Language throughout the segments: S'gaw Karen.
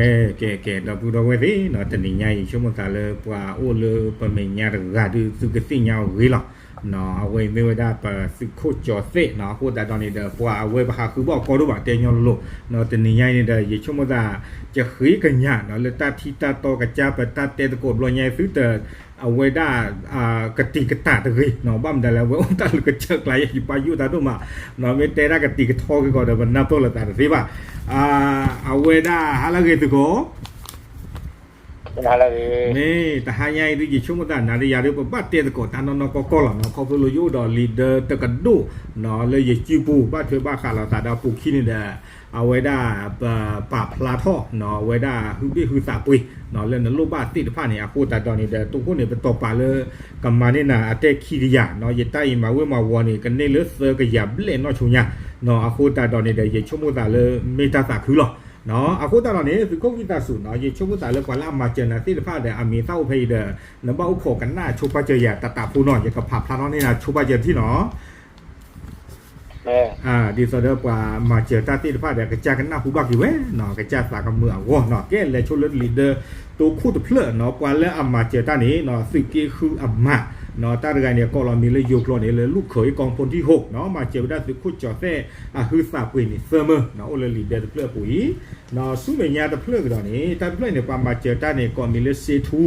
ကဲ ကဲ ကဲ ဒီပုၢ်ဒီဝဲၢ်သ့ၣ်နီၤ, တနံၤညါအံၤ ဆိကမိၣ်သးလၢပှၤအိၣ်လၢပမဲာ်ညါတဂၤဒုး သုကသ့ၣ်ညါအီၤဂ့ၤလီၤ. အဝဲအံၤမ့ၢ်ဝဲဒၣ်ပသုးခိၣ်ကၠီၤသဲၣ်နီၤ, အဃိသတးဒီးန့ၣ်ဒီး ပှၤအဝဲပဟးဃုဘၣ်အီၤကီဒိၣ်ဘၣ် တဲညီလိၤ. တနံၤညါအံၤန့ၣ်ဒီး ယဆိကမိၣ်သး ယဃ့ကညးနီၤ လၢတၢ်ထံတၢ်တီကစၢ်ပတၢ်တဲသကိးဘျီညါသုတ အဝဲဒၣ် ကတံာ်ကတာ်တဂ့ၤနီၤ, ဘၣ်မတၤလဲၣ် အဝဲအိၣ်တၢ်လၢကစၢၢ်ကျါ ယပာ်ယိၣ်တၢ်ဒိၣ်မးနီၤ, မ့ၢ်တဲဒၣ်ကတံာ်ကထီဂ့ၤကီးဒီး ပနၢ်ပၢၢ်လိာ်သးတသ့ဘၣ်. အဝဲဒၣ် ဟါလၢအဂ့ၤသုးခိၣ် မ့ၢ်တဟါညါအံၤဒုး ယဆိကမိၣ်သးနၤဒီးယၤဒုး ပဘၣ်တဲသကိးတၢ်နီၢ်နီၢ်ကီၢ်ကီၢ်လီၤနီၤ, ခီဖျိလၢယအိၣ်ဒီး leader တကဒိၣ်နီၤ လၢယစုပူၤ ဘၣ်ထွဲဘၣ်ဃးလိာ်သးဒီးအပူၤခံန့ၣ်ဒီး အဝဲဒၣ်ပပာ်ဖျါထီၣ်နီၤ အဝဲဒၣ်ဟုဘ့ၣ်ဟုသးပှ့ၤနီၤ လၢနလိၣ်ဘၣ်သ့ၣ်တဖၣ်န့ၣ် အဃိသတးဒီးန့ၣ်ဒီး တိခိၣ်န့ၣ် ပတီၢ်ပာ်လၢ ကမၤန့ၢ်နၤအတဲခံကယၤနီၤ, ယတၢ်အံၤမၤဝ့ၢ်မၤဝီၤန့ၣ် ကန့ၢ်လၢသၢကယၤဘျဲၣ်နီၢ်ဆိညါနီၤ, အဃိသတးဒီးန့ၣ်ဒီး ယဆိကမိၣ်သးလၢမ့ၢ်တၢ်သးခုလီၤ. အဃိသတးဒီးန့ၣ် သုးခိၣ်ဝံသးစူၤနီၤ ယဆိကမိၣ်သးလၢပှၤလၢအမၤစၢၤနၤသ့ၣ်တဖၣ်ဒီး အမံၤသၣ်အိၣ်ဖဲအံၤဒီး နဘၣ်အိၣ်ခိးကနၣ်ဆိပာ်စၢၤယၤတၢ်တၢ်ဖိနီၤ, ယကဖးဖျါထီၣ်န့ၢ်နၤဆိပာ်စၢၤထံၣ်နီၤ. ဒ်သိးဒီးပှၤမၤစၢၤတၢ်သ့ၣ်တဖၣ်ဒီး ကစၢ်ကနၢ်ဟူဘၣ်က့ၤဝဲနီၤ, ကစၢ်သးကမုာ်အဂီၢ်နီၤ. ကဲ လဲၤဆိလၢ leader တိခိၣ်တဖျၢၣ်နီၤ, ပှၤလၢအမၤစၢၤတၢ်န့ၣ်နီၤ သုးက့ဃုအမးနီၤ, တၢ်တဂၤန့ၣ် ကိးလီၤမံၤလၢယိၤကျိာ်န့ၣ် လၢလူၢ်ခၢၣ်အံၤ ကီၢ်ဖိထံၣ်ဟိနီၤ, မၤစၢၤဝဲဒၣ်သုးခိၣ်ကၠီၤသဲၣ်အဟုသးပှ့ၤန့ၣ် သၢမၢနီၤ, အိၣ်လၢ leader တဖျၢၣ်အပူၤအံၤ ဆူမဲာ်ညါတဖျၢၣ်ကဒီးန့ၣ် တၢ်တဖျၢၣ်န့ၣ် ပှၤမၤစၢၤတၢ်န့ၣ် ကိးမံၤလၢစ့ထူ,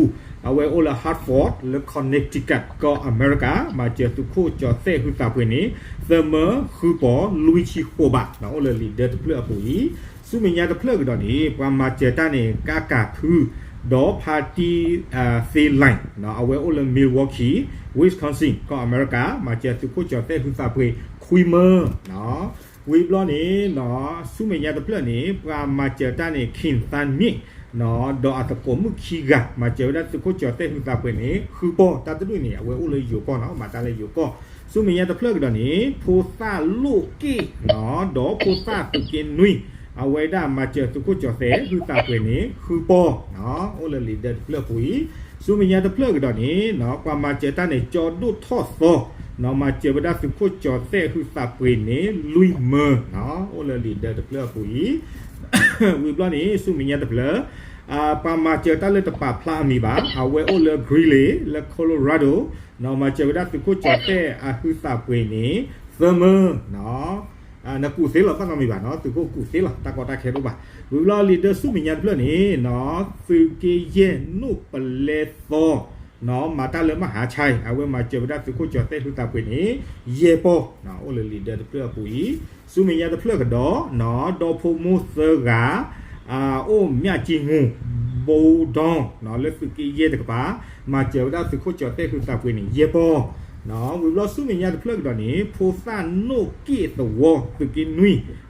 အဝဲအိၣ်လၢ Hartford လၢ Connecticut ကီၢ်အမဲရကၤ, မၤစၢၤသုးခိၣ်ကၠီၤသဲၣ်ဟုသးပှ့ၤန့ၣ် သၢမၢဃုပီၤလွံၢ်ဆံဃိးဘး, အိၣ်လၢ leader တဖျၢၣ်အပူၤအံၤ, ဆူမဲာ်ညါတဖျၢၣ်ကဒီးန့ၣ် ပှၤမၤစၢၤတၢ်န့ၣ် ကါကၤဖု ဒီးဖါတံၢ်သ့လၢ်, အဝဲအိၣ်လၢ Milwaukee, Wisconsin ကီၢ်အမဲရကၤ, မၤစၢၤသုးခိၣ်ကၠီၤသဲၣ်ဟုသးပှ့ၤ ခွံမၢ ဝံၤဘျီန့ၣ် ဆူမဲာ်ညါတဖျၢၣ်န့ၣ် ပှၤမၤစၢၤတၢ်န့ၣ် Ken Thant Ming ဒီးအသကိးမုၣ်ခံဂၤ မၤစၢၤဝဲဒၣ်သုးခိၣ်ကၠီၤသဲၣ်ဟုသးပှ့ၤန့ၣ် ဃုပီၤ, တၢ်တဒူၣ်န့ၣ် အဝဲအိၣ်လၢယိၤကီၢ်နီၤ, မၤတၢ်လၢယိၤကီၢ်, ဆူမဲာ်ညါတဖျၢၣ်ကဒီးန့ၣ် ဖိသၣ်လိၣ်က့ၣ် ဒီးဖိသၣ်သုးက့နွံ အဝဲဒၣ်မၤစၢၤသုးခိၣ်ကၠီၤသဲၣ်ဟုသးပှ့ၤန့ၣ် ဃုပီၤ အိၣ်လၢ leader တဖျၢၣ်အပူၤအံၤ, ဆူမဲာ်ညါတဖျၢၣ်ကဒီးန့ၣ် ပှၤမၤစၢၤတၢ်န့ၣ် ကၠီဒိၣ်ထီၣ်သီ မၤစၢၤဝဲဒၣ်သုးခိၣ်ကၠီၤသဲၣ်ဟုသးပှ့ၤန့ၣ် လွံၢ်မၢ အိၣ်လၢ leader တဖျၢၣ်အပူၤအံၤ, ဝံၤဘျီန့ၣ် ဆူမဲာ်ညါတဖျၢၣ် ပှၤမၤစၢၤတၢ်လၢတပာ်ဖျါအမံၤဘၣ်, အဝဲအိၣ်လၢ Greeley လၢ Colorado မၤစၢၤဝဲဒၣ်သုးခိၣ်ကၠီၤသဲၣ်အဟုသးပှ့ၤန့ၣ် သၢမၢ နကူၣ်သ့လီၤ ဘၣ်နီတမံၤဘၣ်နီၤ, သုးခိၣ်ကူၣ်သ့လီၤ တၢ်ကီတၢ်ခဲဒိၣ်ဘၣ်, ဝံၤဘျီ leader ဆူမဲာ်ညါတဖျၢၣ်န့ၣ် သုးက့ယဲၢ်နိၣ်ပလဲသီ မၤတၢ်လၢမဟါဆဲ အဝဲမၤစၢၤဝဲဒၣ်သုးခိၣ်ကၠီၤသဲၣ်ဟုသးပှ့ၤန့ၣ် ယဲၢ်ပီၤ အိၣ်လၢ leader တဖျၢၣ်အပူၤအံၤ, ဆူမဲာ်ညါတဖျၢၣ်ကဒီး ဒီဖိမိၢ်သၢဂၤ အိၣ်မၠၣ်ကံမူၣ် ဘိဒီ လၢသုးက့ယဲၢ်တကပၤ မၤစၢၤဝဲဒၣ်သုးခိၣ်ကၠီၤသဲၣ်ဟုသးပှ့ၤန့ၣ် ယဲၢ်ပီၤ, ဝံၤဘျီဆူမဲာ်ညါတဖျၢၣ်ကဒီးန့ၣ် ဖိသၣ်နိၣ်က့ၣ်သဝီသုးက့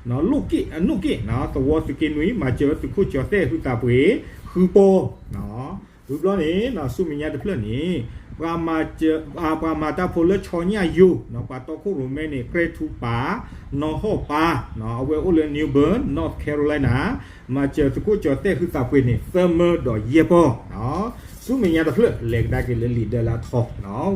နွံ လိၣ်က့ၣ် အနိၣ်က့ၣ် သဝီသုးက့နွံ မၤစၢၤဝဲသုးခိၣ်ကၠီၤသဲၣ်ဟုသးပှ့ၤ ဃုပီၤ, ဝံၤဘျီန့ၣ် ဆူမဲာ်ညါတဖျၢၣ်န့ၣ် ပှၤမၤတၢ်ဖိလၢဆီညၣ်ယိၤ ပှၤတီခိၣ်ရိၣ်မဲန့ၣ် ကြဲထူပၤ နီၢ်ဟီၣ်ပၤ အဝဲအိၣ်လၢ New Bern, North Carolina မၤစၢၤသုးခိၣ်ကၠီၤသဲၣ်ဟုသးပှ့ၤန့ၣ် သၢမၢဒီးယဲၢ်ပီၤ, ဆူမဲာ်ညါတဖျၢၣ် လဲၤကဒါက့ၤလၢ leader လၢအထီ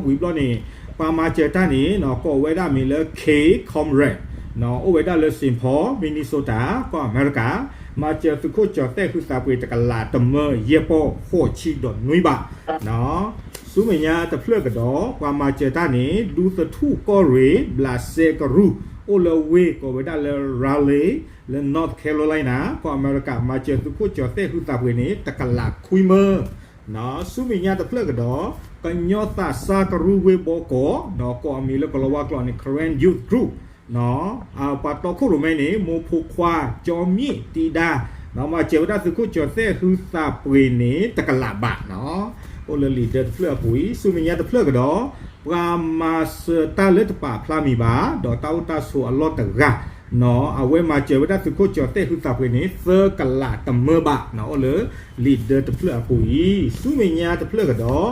ဝံၤဘျီန့ၣ် ပှၤမၤစၢၤတၢ်န့ၣ် ကိးဝဲဒၣ်မံၤလၢ Kay Conrad အိၣ်ဝဲဒၣ်လၢ Saint Paul, Minnesota ကီၢ်အမဲရကၤ, မၤစၢၤသုးခိၣ်ကၠီၤသဲၣ်ဟုသးပှ့ၤတကလးတမၢယဲၢ်ပီၤဃိးဆံဒီးနွံဘး, ဆူမဲာ်ညါတဖျၢၣ်ကဒီး ပှၤမၤစၢၤတၢ်န့ၣ် ဒူသထူၣ်ကီၢ်ရ့ၣ် ဘျးစဲကရူၢ် အိၣ်လၢဝ့ၢ်ကိးဝဲဒၣ်လၢ Raleigh လၢ North Carolina ကီၢ်အမဲရကၤ မၤစၢၤသုးခိၣ်ကၠီၤသဲၣ်ဟုသးပှ့ၤန့ၣ် တကလးခွံမၢ ဆူမဲာ်ညါတဖျၢၣ်ကဒီး ကညီသးစၢ်ကရူၢ်ဝ့ၢ်ဘီကီး ဒီးကိးအမံၤလၢကလီၤဝါကျိာ်န့ၣ် Karen Youth Group ပှၤတီခိၣ်ရိၣ်မဲန့ၣ် မိၢ်ဖိခွါ ကၠီမ့ၣ်တံဒါ မၤစၢၤဝဲဒၣ်သုးခိၣ်ကၠီၤသဲၣ်ဟုသးပှ့ၤန့ၣ် တကလးဘး အိၣ်လၢ leader တဖျၢၣ်အပူၤအံၤ, ဆူမဲာ်ညါတဖျၢၣ်ကဒီး ပှၤမၤစၢၤတၢ်လၢတပာ်ဖျါမံၤဘၣ် ဒီးတၢ်အိၣ်တၢ်ဆိးအလီၢ်တဂၤ အဝဲမၤစၢၤဝဲဒၣ်သုးခိၣ်ကၠီၤသဲၣ်ဟုသးပှ့ၤန့ၣ် သၢကလးတမၢဘး အိၣ်လၢ leader တဖျၢၣ်အပူၤအံၤ, ဆူမဲာ်ညါတဖျၢၣ်ကဒီး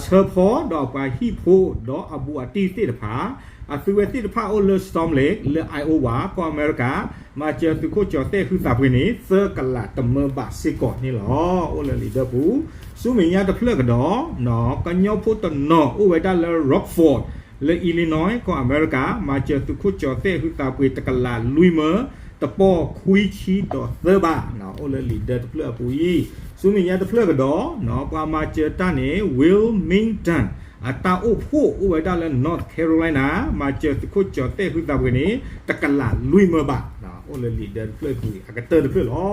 ဆၢဖီဒီးအပှၤဟံၣ်ဖိဒီးအဘူးအတံၢ်သ့ၣ်တဖၣ် အသုဝဲသ့ၣ်တဖၣ်အိၣ်လၢ Storm Lake လၢ Iowa ကီၢ်အမဲရကၤ မၤစၢၤသုးခိၣ်ကၠီၤသဲၣ်ဟုသးပှ့ၤန့ၣ် သၢကလးတမၢဘးစ့ၢ်ကီးန့ၣ်လီၤ. အိၣ်လၢ leader ပူၤ, ဆူမဲာ်ညါတဖျၢၣ်ကဒီး ကညီဖိတနီၤအိၣ်ဝဲဒၣ်လၢ Rockford လၢ Illinois ကီၢ်အမဲရကၤ မၤစၢၤသုးခိၣ်ကၠီၤသဲၣ်ဟုသးပှ့ၤတကလးလွံၢ်မၢ တပီၢ်ခွံဆံဒီးသၢဘး အိၣ်လၢလံာ်ဒၢတဖျၢၣ်အပူၤအံၤ, ဆူမဲာ်ညါတဖျၢၣ်ကဒီး ပှၤမၤစၢၤတၢ်န့ၣ် Wilmington အတၢ်အိၣ်ဖှိၣ်အိၣ်ဝဲဒၣ်လၢ North Carolina မၤစၢၤသုးခိၣ်ကၠီၤသဲၣ်ဟုသးပှ့ၤန့ၣ် တကလးလွံၢ်မၢဘး, အိၣ်လၢလံာ်ဒၢတဖျၢၣ်အပူၤအံၤ အကတၢၢ်တဖျၢၣ်လီၤ.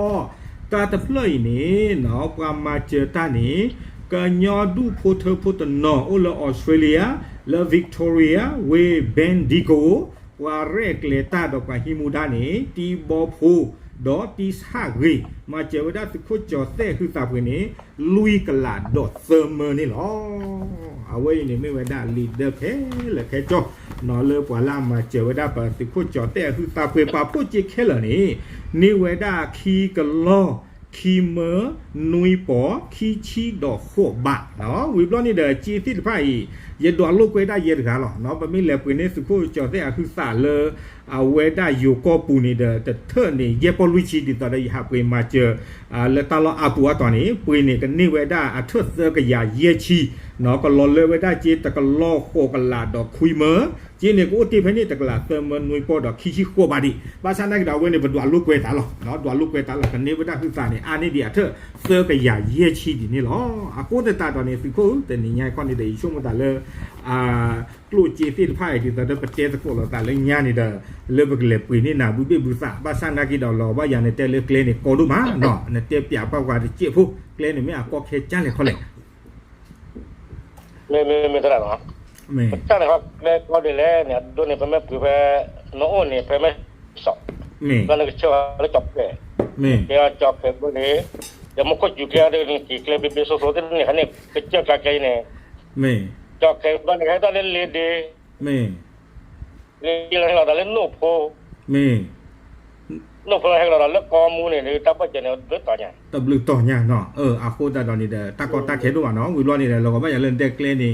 တၢ်တဖျၢၣ်အံၤန့ၣ် ပှၤမၤစၢၤတၢ်န့ၣ် ကညီဒူၣ်ဖိထၢဖိတနီၤအိၣ်လၢ Australia လၢ Victoria ဝ့ၢ် Bendigo ပှၤရဲၣ်ကျဲၤတၢ်ဒီးပှၤဟံးမူဒါန့ၣ် တံဘီဖိ ဒီးတံဆၣ်ဂ့ၤ မၤစၢၤဝဲဒၣ်သုးခိၣ်ကၠီၤသဲၣ်ဟုသးပှ့ၤန့ၣ် လွံၢ်ကလးဒီးသၢမၢန့ၣ်လီၤ. အဝဲအံၤန့ၣ်မ့ၢ်ဝဲဒၣ်လံာ်ဒၢခဲလၢာ်ခဲဆ့ လၢပှၤလၢအမၤစၢၤဝဲဒၣ်ပသုးခိၣ်ကၠီၤသဲၣ်အဟုသးပှ့ၤ ပာ်ဖှိၣ်စ့ခဲလၢာ်န့ၣ် န့ၢ်ဝဲဒၣ်ခံကလီၢ် ခံမၢ နွံပီၢ် ခံဆံဒီးဃိးဘး, ဝံၤဘျီန့ၣ်ဒီး စ့သ့ၣ်တဖၣ်အံၤ ယဒွးလိာ်ကွဲဒၣ်ယဲတဂၤလီၤ. ပမ့ၢ်လဲၤပှ့ၤန့ၢ်သုးခိၣ်ကၠီၤသဲၣ်အဟုသးလၢ အဝဲဒၣ်ယိၤကီၢ်ပူၤန့ၣ်ဒီး တထၢၣ်န့ၣ် ယဲၢ်ပီၢ်လွံၢ်ဆံ ဒ်သိးဒီးယဟးပှ့ၤမၤစၢၤ လၢတၢ်လီၢ်အါပူၤအတီၢ်န့ၣ် ပှ့ၤန့ၣ်ကန့ၢ်ဝဲဒၣ်အထၢၣ်သၢကယၤယဲၢ်ဆံ ကလီၤလၢဝဲဒၣ်စ့တကလီၢ်ဃိးကလးဒီးခွံမၢ, စ့န့ၣ်ကအိၣ်တ့ၢ်ဖဲန့ၣ် တကလးသၢမၢနွံပီၢ်ဒီးခံဆံဃိးဘးဒံး, ဘၣ်ဆၣ်နာ်က့ဒီးအဝဲန့ၣ် ပဒွးလိာ်ကွဲသးလီၤ. ဒွးလိာ်ကွဲသးလီၤ ကန့ၢ်ဝဲဒၣ်ဟုသးန့ၣ် အါန့ၢ်ဒံးအထၢၣ်သၢကယၤယဲၢ်ဆံဒံးန့ၣ်လီၤ. အဃိသတးဒီးန့ၣ် သုးခိၣ်ဧၢ တနံၤညါအံၤခီန့ၣ်ဒီး ယဆိကမိၣ်သးလၢ ကျိၣ်စ့သ့ၣ်တဖၣ်အံၤ ဒ်သိးဒီးပတဲသကိးလိာ်သးလၢညါန့ၣ်ဒီး လၢပကလဲၤပှ့ၤန့ၢ်နၤဘုဘ့ၣ်ဘုသး ဘၣ်ဆၣ်နာ်က့ဒီးလီၤဘၣ်ယၤနတဲလၢကျဲန့ၣ်ကီဒိၣ်မးနီၤ နတဲပျးပှၤပှၤတစဲးဖိ ကျဲန့ၣ်မ့ၢ်အကီခဲကၢ်လဲၣ်ခီလဲၣ် မ့ၢ်မ့ၢ်မ့ၢ်တရၣ်နီၤ, မ့ၢ်တၢ်န့ၣ် ကျဲကီဒ်လဲၣ်န့ၣ် အဒိန့ၣ် ပမ့ၢ်ပှ့ၤဖဲ နအိၣ်န့ၣ် ဖဲမဲၢ်ဆီး, မ့ၢ် လၢနကဆၢလၢကၠီၤဖဲး, မ့ၢ် ကဲကၠီၤဖဲးဘိန့ၣ်, ဒီးမူခိၣ်စူၤကျဲဒီးနက့ၤကျဲဘ့ၣ်ဘ့ၣ်ဆိဆိသ့ၣ်တဖၣ်န့ၣ် ကစၢၢ်ကျါကျဲအံၤန့ၣ်, မ့ၢ် ကၠီၤဖဲးဘိန့ၣ် ဟဲထီၣ်လၢလ့ဒ့ မ့ၢ် လ့ဒ့လီၤဟဲလီၤဒီးလၢနိၣ်ဖိ မ့ၢ် နိၣ်ဖိလီၤဟဲလီၤဒီးလၢကီမူန့ၣ် တၢ်ဘၣ်စၢၤန့ၣ် တဘျုးတီၤညါ, တဘျုးတီၤညါနီၤ, အဃိသတးဒီးန့ၣ်ဒီး တၢ်ကီတၢ်ခဲဒိၣ်မးနီၤ, ဝံၤဘျီန့ၣ်ဒီး လီၤကဘၣ်ယၤလၢနတဲကျဲန့ၣ်,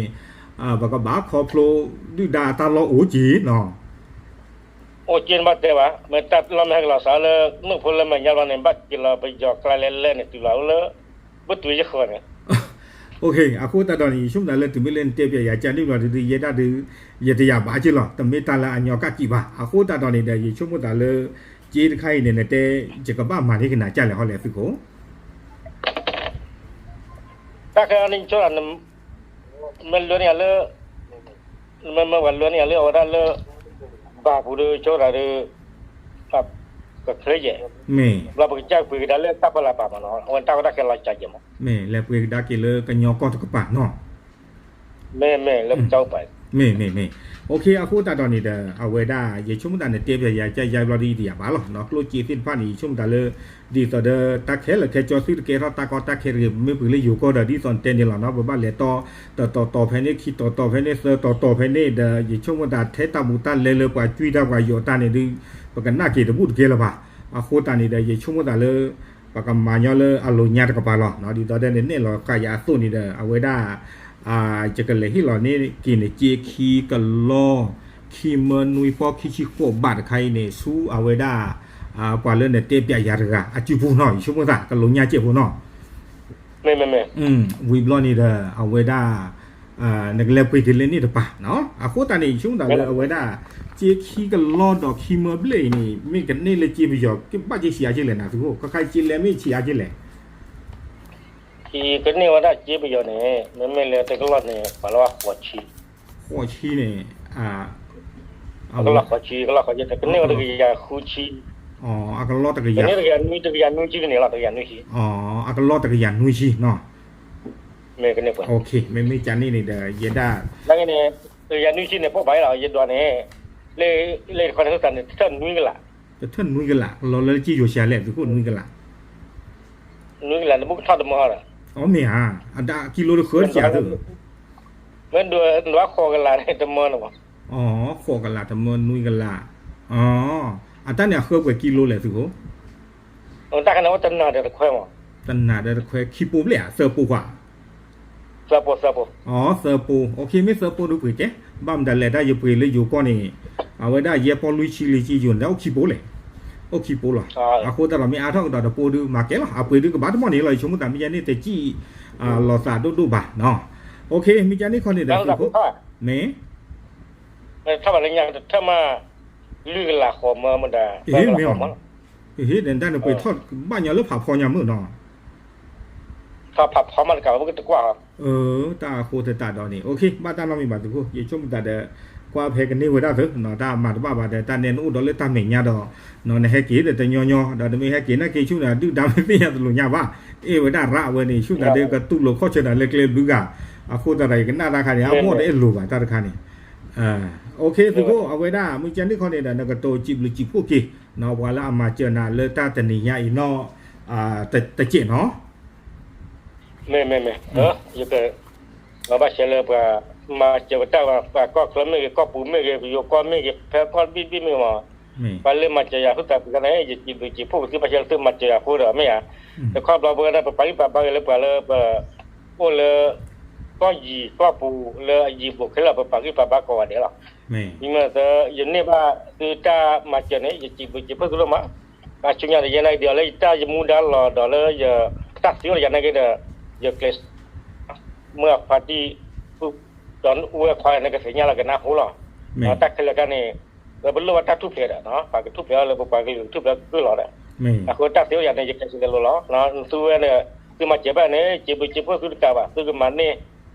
ပကဘၣ်ခီဖျိဒုၣ်ဒါအတၢ်လီၢ်အိၣ်က့ၤနီၤ အိၣ်က့ၤနဘၣ်တဲဘၣ်, မ့ၢ်တၢ်လီၢ်မ့ၢ်ဟဲကလီၤစးလၢ နိၣ်ဖိလၢမဲာ်ညါဘျီန့ၣ် ဘၣ်က့ၤလီၤပယီၤကျါလဲၤလဲၣ်န့ၣ် တုၤလီၤလၢ ဘုတုၤယဃၢၤန့ၣ်, အဃိသတးဒီးန့ၣ် ယဆိကမိၣ်သးလၢတုၤမ့ၢ်လၢနတဲပျးယၤကၢ်န့ၣ်ဘျီဒုး ယဲဒၣ်ဒုး ယတယာ်ဘၣ်က့ၤလီၤ, တမ့ၢ်တၢ်လၢအညီကၣ်ကံးဘၣ်, အဃိသတးဒီးန့ၣ်ဒီး ယဆိကမိၣ်သးလၢ က့တခါအံၤန့ၣ် နတဲ ယကဘၣ်မၤန့ၢ်ကနၤကၢ်လဲၣ်ဟီလဲၣ်သုးခိၣ် တၢ်ခဲအံၤန့ၣ် ယဆိကမိၣ်သး မ့ၢ်လၢန့ၣ်လၢ မ့ၢ်မ့ၢ်ပှၤလၢန့ၣ်လၢအဝဲဒၣ်လၢ ဘၣ်ပူၤဒီး ဆိကမိၣ်သးဒီး ကချ့ယဲၢ် မ့ၢ် ဘျီပကစၢ်ပှ့ၤကဒါလၢတၢ်ဖီလာ်ပာ်မနီၤ အဝဲတၢ်ကီတၢ်ခဲလီၤစှၤယဲၢ်မး မ့ၢ် လဲၤပှ့ၤကဒါက့ၤလၢကညီကီၢ်တကပၤနီၤ မ့ၢ်မ့ၢ်လၢပကစၢ်အိၣ်ပာ် မ့ၢ်မ့ၢ်မ့ၢ် အဃိသတးဒီးန့ၣ်ဒီး အဝဲဒၣ် ယဆိကမိၣ်သးနတဲပျးယၤကၢ်ယါဘျီဒ်အံၤ တယာ်ဘၣ်လီၤ, ကျိၣ်စ့သ့ၣ်တဖၣ်န့ၣ် ယဆိကမိၣ်သးလၢ ဒ်သိးဒီးတၢ်ခဲလၢာ်ခဲဆ့သုတကဲထီၣ်တၢ်ကီတၢ်ခဲတဂ့ၤ ပမ့ၢ်ပှ့ၤလၢယိၤကီၢ်ဒီး ဒ်သိးနတဲန့ၣ်လီၤနီၤ ပဘၣ်လဲၤတီ တတီၤတီၤဖဲန့ၣ် ခံတီၤတီၤဖဲန့ၣ် သၢတီၤတီၤဖဲန့ၣ်ဒီး ယဆိကမိၣ်သးထဲတၢ်ဘူးတၢ်လဲလၢပှၤကွံတၢ်ပှၤယိးတၢ်န့ၣ်ဒုး ပကနၣ်က့ၤတဘူးတကဲလၢၤဘၣ်, အဃိသတးန့ၣ်ဒီး ယဆိကမိၣ်သးလၢ ပကမၤညီလၢအလိၤညါတကပၤလီၤ, ဒ်သိးဒီးနနဲၣ်လီၤဃာ်ယၤအသိးန့ၣ်ဒီး အဝဲဒၣ် ယကလဲၤဟ့ၣ်လီၤန့ၢ်က့ၤနစ့ခံကလီၢ် ခံမၢနွံပီၢ်ခံဆံဃိးဘးတခါအံၤန့ၣ် ဆူအဝဲဒၣ် ပှၤလၢနတဲပျးယၤတဂၤ အစုပူၤနီၤ ယဆိကမိၣ်သး ကလိၤညါစဲးဖိနီၤ ဝံၤဘျီန့ၣ်ဒီး အဝဲဒၣ် နကလဲၤပှ့ၤက့ၤလၢန့ၣ်တပၤနီၤ အဃိသတးန့ၣ် ယဆိကမိၣ်သးလၢအဝဲဒၣ် စ့ခံကလီၢ်ဒီးခံမၢဘျဲၣ်အံၤန့ၣ် မ့ၢ်ကန့ၢ်လၢစ့ပယီၤ ကဘၣ်စ့ဆံးအါက့လဲၣ်နသုးခိၣ် ခါခါစ့လဲမ့ၢ်ဆံးအါက့လဲၣ် ကန့ၢ်ဝဲဒၣ်စ့ပယီၤန့ၣ် မ့မ့ၢ်လၢတကလီၢ်န့ၣ် ပှၤလၢဝဲဃိးဆံ ဃိးဆံန့ၣ် အကလီၢ်ဃိးဆံ ကလီၢ်ဃိးဆံ တကန့ၢ်ဝဲတကယၤဃုဆံ အကလီၢ်တကယၤ တကယၤနွံ တကယၤနွံဆံကန့ၢ်လီၤ တကယၤနွံဆံ အကလီၢ်တကယၤနွံဆံနီၤ မ့ၢ်ကန့ၢ်ပှဲၤ မ့မ့ၢ်ကန့ၢ်န့ၣ်ဒီး ယဲဒၣ် နာ်က့န့ၣ် တကယၤနွံဆံန့ၣ် ပိၢ်ဘၣ်လီၤ ယဒွးန့ၣ် လၢတခီန့ၣ် တထၢၣ်နွံကလး တထၢၣ်နွံကလး လီၤလၢက့ယိၤဆံးလဲၣ် သုးခိၣ်နွံကလး နွံကလး နဘူးကထီၣ်တမၢဒီး အမ့ၢ်ဧါ အဒၣ်ကံလိတဃၢတကယၤသုး မ့ၢ်ဒွးဃိးကလးန့ၣ်တမၢန့ၣ်မး ဃိးကလးတမၢနွံကလး အတၢ်န့ၣ်အဃၢပှဲၤကံလိလဲၣ်သုးခိၣ် တၢ်ခါန့ၣ်အိၣ်တနၤဒီးတခွဲမး တနၤဒီးတခွဲ ခံပိဘျဲၣ်ဧါ သၢပိခွါ သၢပိ သၢပိ မ့ၢ်သၢပိဒုးပှ့ၤကဲ ဘၣ်မတၤလဲၣ်တၢ်ယပှ့ၤလၢယိၤကီၢ်န့ၣ် အဝဲဒၣ်ယဲၢ်ပီၢ်လွံၢ်ဆံလံက့ယိၤန့ၣ် အိၣ်ခံပိလဲၣ် အိၣ်ခံပိလီၤ အဃိသတးဒီးမ့ၢ်အါထီၣ်ကဒီးတပိဒုးမၤကဲလီၤ အပှ့ၤဒုးကဘၣ်တမီၢ်န့ၣ်လီၤ ယဆိကမိၣ်သးမ့ၢ်ယဲန့ၣ် တစံၣ်လီၤသးဒိၣ်ဒိၣ်ဘၣ်နီၤ မ့ၢ်ကန့ၣ်ခီန့ၣ်ဒီး မ့ၢ် ထီၣ်ဘၣ်လၢညါတထၢၣ်မး လွံၢ်ကလးဃိးမၢမတၤ မ့ၢ် ဟ့ၣ်ဒီးတၢ်န့ၣ်ပှ့ၤထီၣ်ဘၣ်ညီလၢဖးဖီညါမုၢ်နီၤ ထီၣ်ဖးဖီမးတကးဘၣ် ပကတကွၢ်ဟီ တၢ်အဃိသတးဒီးန့ၣ် ဘၣ်တၢ်နီတမံၤဘၣ်သုးခိၣ် ယဆိကမိၣ်သးဒီး ကွၢ်ဖဲကန့ၢ်ဝဲဒၣ်သုး တၢ်မၤတဘၣ်ဘၣ်ဒီး တၢ်နဲနအိၣ်ဒီးလၢတၢ်မဲာ်ညါဒီး နဟဲက့ၤဒီးတညီညီ ဒီးနမ့ၢ်ဟဲက့ၤနာ်က့ၤဆူၣ်န့ၣ် ဒုၣ်ဒါမ့ၢ်သ့ၣ်ညါတလိၤညါဘၣ် အဲၣ်ဝဲဒၣ်ရးဝဲန့ၣ် ဆူၣ်သးဒီးကတူၢ်လိာ်ခီၣ်ဆၢတၢ်လၢကျဲဘျုးဂၤ အဃိသတးဒီး ယကနၣ်တၢ်ခါန့ၣ် အဘီၣ်တအဲၣ်လိၤဘၣ်တၢ်တခါန့ၣ် အ OK သုးခိၣ် အဝဲဒၣ် မုၢ်ကနံၣ်ခီန့ၣ်ဒီး နကတိၤစံးဘျုးစံးဖှိၣ်က့ၤ ပှၤလၢအမၤစၢၤနၤလၢတၢ်တနံၤညါအံၤနီၣ် တစဲးနီၤ မ့ၢ်မ့ၢ်မ့ၢ် ယက ဘၣ်ဆၢလၢပှၤ မၤစၢၤပတၢ် ပှၤကီၢ်ချၢမ့ၢ်ဂ့ၤ ကီၢ်ပူၤမ့ၢ်ဂ့ၤ ပယိၤကီၢ်မ့ၢ်ဂ့ၤ ဖဲကီၢ်ဘံၣ်ဘံၣ်မ့ၢ်ဂ့ၤမး ပှၤလၢမၤစၢၤယၤဃုသးပူၤန့ၣ် ယစံးဘျုးစံးဖှိၣ်က့ၤသု ဘၣ်ဆၢလၢသုမၤစၢၤယၤအဃိဒီးမ့ၢ်ဧါ တခီဘျီပဝဲဒၣ် ပပာ်ဂံၢ်ပာ်ဘါက့ၤလၢပှၤလၢပ အိၣ်လၢ ကီၢ်ယံၤကီၢ်ပူၤလၢအယံၤဘူးခဲလၢာ် ပပာ်ဂံၢ်ပာ်ဘါကိးဂၤဒဲးလီၤ. မ့ၢ် ယမ့ၢ်သၢ ယန့ၢ်ဘၣ်သုတၢ်မၤစၢၤန့ၣ် ယစံးဘျုးစံးဖှိၣ်သုဒိၣ်မး, အဆူညါဒီးယဲနာ်က့ဒီး လၢယတၢ်ယမူဒါလီၤဒီးလၢယတၢ်သ့အိၣ်ဒီးယၤနာ်က့ဒီး ယကျဲး မုၢ်အခွါတံၢ် ဒီးအိၣ်ဝဲခွါန့ၣ်ကသ့ၣ်ညါလီၤကနၣ်ဟိလီၤ. တၢ်ခဲလၢာ်တခါန့ၣ် ပလိၣ်ဘၣ်တၢ်ထူၣ်ဖျဲးဒီး ပှၤကထူၣ်ဖျဲးအီၤလၢပပှၤကလုာ်ကထူၣ်ဖျဲးကလုာ်လီၤဒီး အဃိတၢ်သ့အိၣ်ယၤန့ၣ် ယကျဲးစၢးလဲၤလိၤလီၤ. သုဝဲန့ၣ် သုမၤစၢၤဘၣ်န့ၣ် စံးဘျုးစံးဖှိၣ်သုတကးဘၣ် သုကမၤန့ၢ်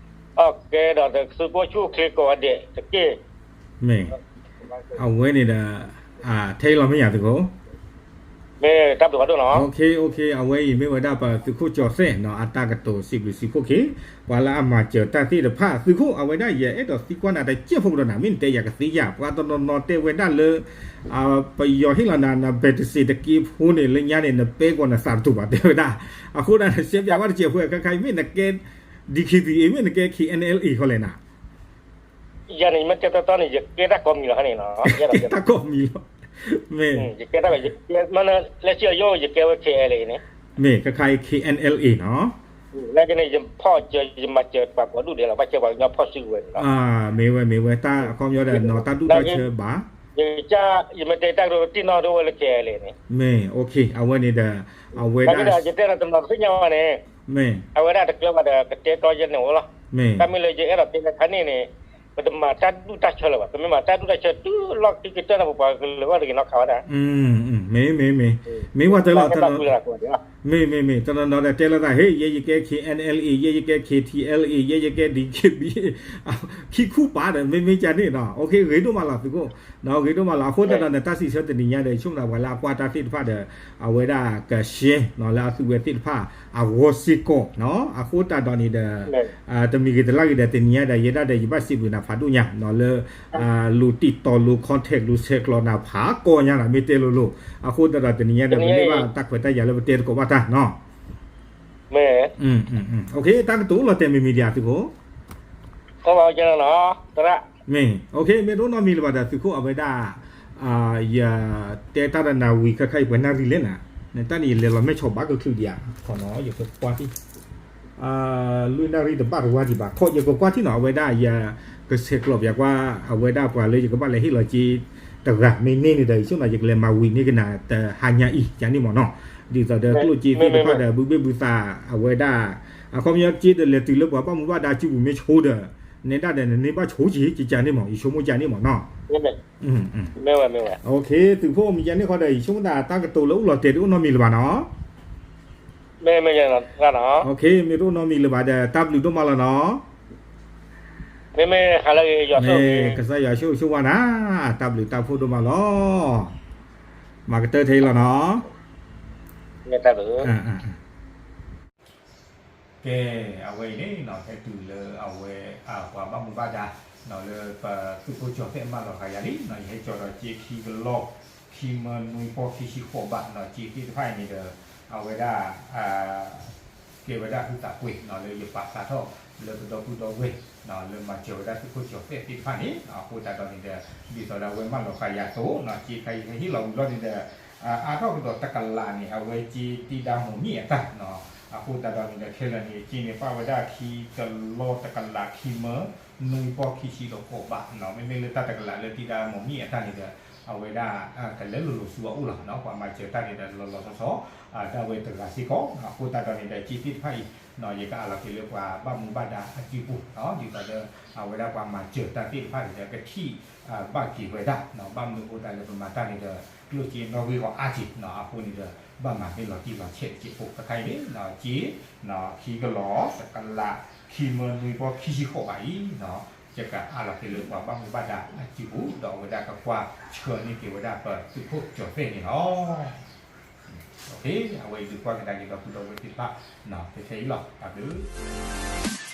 အီၣ်ကဲဒီးသုကအိၣ်ဆူၣ်အိၣ်ချ့ကိးဂၤဒဲးတက့ၢ်. မ့ၢ် အဝဲန့ၣ်ဒီး ထဲအံၤလီၤမ့ၢ်ယၤသုးခိၣ် မ့ၢ်တၢ်ဘျုးဖးဒိၣ်နီၤ. အဝဲအံၤမ့ၢ်ဝဲဒၣ်ပသုးခိၣ်ကၠီၤသဲးနီၤ အတၢ်ကတိၤစံးဘျုးစံးဖှိၣ်က့ၤ ပှၤလၢအမၤစၢၤတၢ်သ့ၣ်တဖၣ် သုးခိၣ် အဝဲဒၣ်ယအဲၣ်ဒိးသံကွၢ်နၤတစဲးဖိကဒီးနၤ မ့ၢ်နတဲယၤကသ့ယၤ ပှၤတနီၤနီၤတဲဝဲဒၣ်လၢ ပယီၤဟ့ၣ်လီၤနၤ နဘဲးတစ့းတက့ဖိန့ၣ် လၢညါန့ၣ် နပဲကွီၤနသးတတူၢ်ဘၣ် တဲဝဲဒၣ်. အဃိဒၣ်နရှဲပၠးဝဲတစဲးဖိ ခဲခါအံၤ မ့ၢ်နကဲ DKBA မ့ၢ်နကဲ KNLA ဃီလဲၣ်နၤ ယၤန့ၣ် ယမ့ၢ်တဲတီတီန့ၣ် ယကဲတၢ်ကိးမံၤလီၤန့ၣ်နီၤ တၢ်ကိးမံၤလီၤ မ့ၢ် ယကဲတၢ် လၢခံအယိ ယကဲဝဲ KNLA န့ၣ် မ့ၢ် ခဲခါအံၤ KNLA နီၤ လၢကန့ၣ် ယဖီၣ်စၢၤ ယမၤစၢၤပှၤကိးဒူၣ်ဒဲးလီၤ ဘၣ်ဆၢပှၤကညီဖီၣ်စုကဝဲၤန့ၣ်လီၤ. မ့ၢ်ဝဲ မ့ၢ်ဝဲ တၢ်အခီပညီဒီး နီၤတၢ်ဒူၣ်တၢ်ဆၢဘၣ် ယမ့ၢ်တဲတၢ်ကတိၤတံၢ်နီၢ်ဒိဝဲလၢ KNLA န့ၣ် မ့ၢ် OK အဝဲန့ၣ်ဒီး အဝဲဒၣ် ယတဲဒီးတနီၤတသ့ၣ်ညါဘၣ်န့ၣ် မ့ၢ် အဝဲဒၣ်တကျၢၤဘၣ်ဒီး ကတဲတီယဲန့ၣ်အိၣ်လီၤ. မ့ၢ် တၢ်မ့ၢ်လၢယအဲၣ်ဒိးတဲလၢခါန့ၣ်န့ၣ် ပတမၤတၢ်ဒူၣ်တၢ်ဆၢလၢၤဘၣ် ပမ့ၢ်မၤတၢ်ဒူၣ်တၢ်ဆၢတုၤလီၢ်ခံကတၢၢ်န့ၣ် ပပှၤကလုာ်ဂီၢ်တဂ့ၤနီတခါဝဲဒၣ် မ့ၢ် မ့ၢ် မ့ၢ် မ့ၢ်ဝဲတၢ်လီၤ မ့ၢ် မ့ၢ် မ့ၢ် တနီၤနီၤဒီးတဲလီၤသး ဟ့ၣ် ယဲယကဲ KNLA ယဲယကဲ KTLA ယဲယကဲ DKBA ခံခူပာ်ဒီး မ့မ့ၢ်ကန့ၣ်နီၤ OK ဂ့ၤဒိၣ်မးလီၤသုးခိၣ် ဂ့ၤဒိၣ်မးလီၤ အဃိသတးဒီး နတၢ်စံးဆၢတနံၤညါဒီး ယဆိကမိၣ်သးပှၤလၢအကွၢ်တၢ်သ့ၣ်တဖၣ်ဒီး အဝဲဒၣ်ကရှဲနီၤ လၢအသုးဝဲသ့ၣ်တဖၣ်အဂီၢ်စ့ၢ်ကီးနီၤ အဃိသတးဒီးန့ၣ်ဒီး တမံၤဂ့ၤတလါဂ့ၤဒီး တနံၤညါဒီး ယဲဒၣ်ဒီး ယဘၣ်စံးဘျုးနၤဖးဒိၣ်ညါနီၤ လၢ လူၤတံၢ်တီၤလူၤ contact လူၤဆဲးကျိးနၤဖးကီညါနီၤ မ့ၢ်တဲလိၤလိၤ အဃိသတးဒီးတနံၤညါဒီး ပန့ၢ်ဘၣ်တၢ်ခွဲးတၢ်ယာ်လၢပတဲသကိးဘၣ်တၢ်နီၤ OK တၢ်ကတိၤအိၣ်လီၤတဲာ်မံၤမံၤဒံးဧါသုးခိၣ် မ့ၢ် OK မ့ၢ်တအိၣ်နီတမံၤလၢၤဘၣ်ဒီးသုးခိၣ် အဝဲဒၣ် ယတဲတၢ်ဒီးနၤဝံၤ ခဲခါအံၤပှဲၤနၣ်ရံၣ်လဲၣ်နၤ နတၢ်န့ၣ်ယလဲၤလီၤမဲၢ်ဆီဘၣ်ကချုးဒံးဧါ ခီနီၤ ယကကွၢ်ထံၣ် လွံၢ်နၣ်ရံၣ်တဘၣ်တဝါဒံးဘၣ် ခီယကကွၢ်ထံၣ်နီၤ အဝဲဒၣ်ယကဆဲးကျိးပျးကွၢ် အဝဲဒၣ်ပှၤလၢယကဘၣ်လဲၤဟ့ၣ်လီၤက့ၤတဂၤ မ့ၢ်န့ၢ်န့ၣ်ဒီး ယဆိကမိၣ်ယကလဲၤမၤဝံၤန့ၢ်ကနၤ တဟါညါအံၤ ကန့ၣ်မ့ၢ်နီၤ ဒ်သိးဒီးကျိၣ်စ့သ့ၣ်တဖၣ်ဒီး ဘုဘ့ၣ်ဘုသး အဝဲဒၣ် အခီပညီက့ဒီးလဲၤတုၤလၢပှၤဘၣ်မူဘၣ်ဒါစုပူၤမ့ၢ်ဆိဒီး နဲဒၣ်ဒီးနန့ၢ်ဘၣ်ဆိက့ၤ ကကန့ၣ်မ့ၢ် ယဆိကမိၣ်ကန့ၣ်မ့ၢ်နီၤ OK သုးခိၣ်မ့ၢ်ကန့ၣ်ဃီဒီး ယဆိကမိၣ်သးတၢ်ကတိၤလၢအိၣ်လီၤတဲာ်တအိၣ်နီတမံၤလၢၤဘၣ်နီၤ OK မ့ၢ်တအိၣ်နီတမံၤလၢၤဘၣ်ဒီး တၢ်ဘျုးဒိၣ်မးလီၤနီၤ မ့ၢ်ကစၢ်ယွၤဆိၣ်ဂ့ၤဆိၣ်ဝါနၤ တၢ်ဘျုးတၢ်ဖှိၣ်ဒိၣ်မးလီၤ မၤကတၢၢ်ထဲအံၤလီၤနီၤ ကဲ အဝဲအံၤန့ၣ်နီၤ ဟဲတုၤလၢအဝဲ ပှၤဘၣ်မူဘၣ်ဒါ လၢပသုးခိၣ်ကၠီၤသဲးမၢလီၤဃာ်ယၤလံနီၤ ယဟဲကၠီၤဒီးစ့ခံကလီၢ် ခံမၢနွံပီၢ်ခံဆံဃိးဘးနီၤ စ့သ့ၣ်တဖၣ်အံၤန့ၣ်ဒီး အဝဲဒၣ် ကဲဝဲဒၣ်ဟုသးပှ့ၤနီၤ လၢယပာ်ဖျါထီၣ်လၢပဒီပုၢ်ဒီဝဲၢ် လၢမၤစၢၤဝဲဒၣ်သုးခိၣ်ကၠီၤသဲးသ့ၣ်တဖၣ်န့ၣ် အဃိသတးဒီးန့ၣ်ဒီး ဒ်သိးဒီးအဝဲမၢလီၤဃာ်ယၤအသိးနီၤ စ့ခါအံၤဟဲဟ့ၣ်လီၤဝံၤဘျီန့ၣ်ဒီး အါထီၣ်ကဒီးတကလးန့ၣ် အဝဲစ့တံၢ်ဒါမိၢ်မံၣ်အတၢ်နီၤ အဃိသတးဒီးန့ၣ်ဒီး ခဲလၢာ်န့ၣ် စ့န့ၣ်ပာ်ဝဲဒၣ်ခံကလီၢ်တကလးခံမၢ နွံပီၢ်ခံဆံဒီးဃိးဘးနီၤ မ့မ့ၢ်လၢတၢ်တကလးလၢတံၢ်ဒါမိၢ်မံၣ်အတၢ်န့ၣ်ဒီး အဝဲဒၣ် ကလဲၤလိၤလိၤဆူအအိၣ်လီၤနီၤ ပှၤမၤစၢၤတၢ်န့ၣ်ဒီးလီၤလီၤဆီဆီ ဒၣ်ဝဲတဂၤစ့ၢ်ကီး အဃိသတးဒီးန့ၣ်ဒီး စ့သ့ၣ်တဖၣ်အံၤ ယကအးလီၤက့ၤလၢပှၤဘၣ်မူဘၣ်ဒါအစုပူၤ, ဒ်သိးဒီး အဝဲဒၣ်ပှၤမၤစၢၤတၢ်သ့ၣ်တဖၣ်န့ၣ်ဒီး ကထံၣ်ဘၣ်က့ၤဝဲဒၣ်, ဘၣ်မနုၤအဃိသတးလၢပမၤတၢ်န့ၣ်ဒီး ကျိၣ်စ့နီၣ်ဂံၢ်ဂီၤအါက့ၤအဃိန့ၣ်ဒီး ဘၣ်မၤမ့ၢ်လီၤတံၢ်လီၤဆဲးတစဲးဖိတခါအံၤန့ၣ်, က့ၤ ခံကလီၤတကလး ခံမၢနွံဖီခံဆံဃိးဘးအံၤ, ယကအးလီၤက့ၤလၢပှၤဘၣ်မူဘၣ်ဒါအစုပူၤ ဒီးအဝဲဒၣ်ကကွၢ်ဆှၢန့ၢ်က့ၤဝဲဒၣ်ပသုးခိၣ်ကၠီၤသဲၣ်န့ၣ်လီၤ. အဝဲအံၤဒုးကွၢ်ကဒါက့ၤဒီပုၢ်ဒီဝဲၢ်သ့ၣ်တဖၣ် ထဲအံၤလီၤ. တၢ်ဘျုး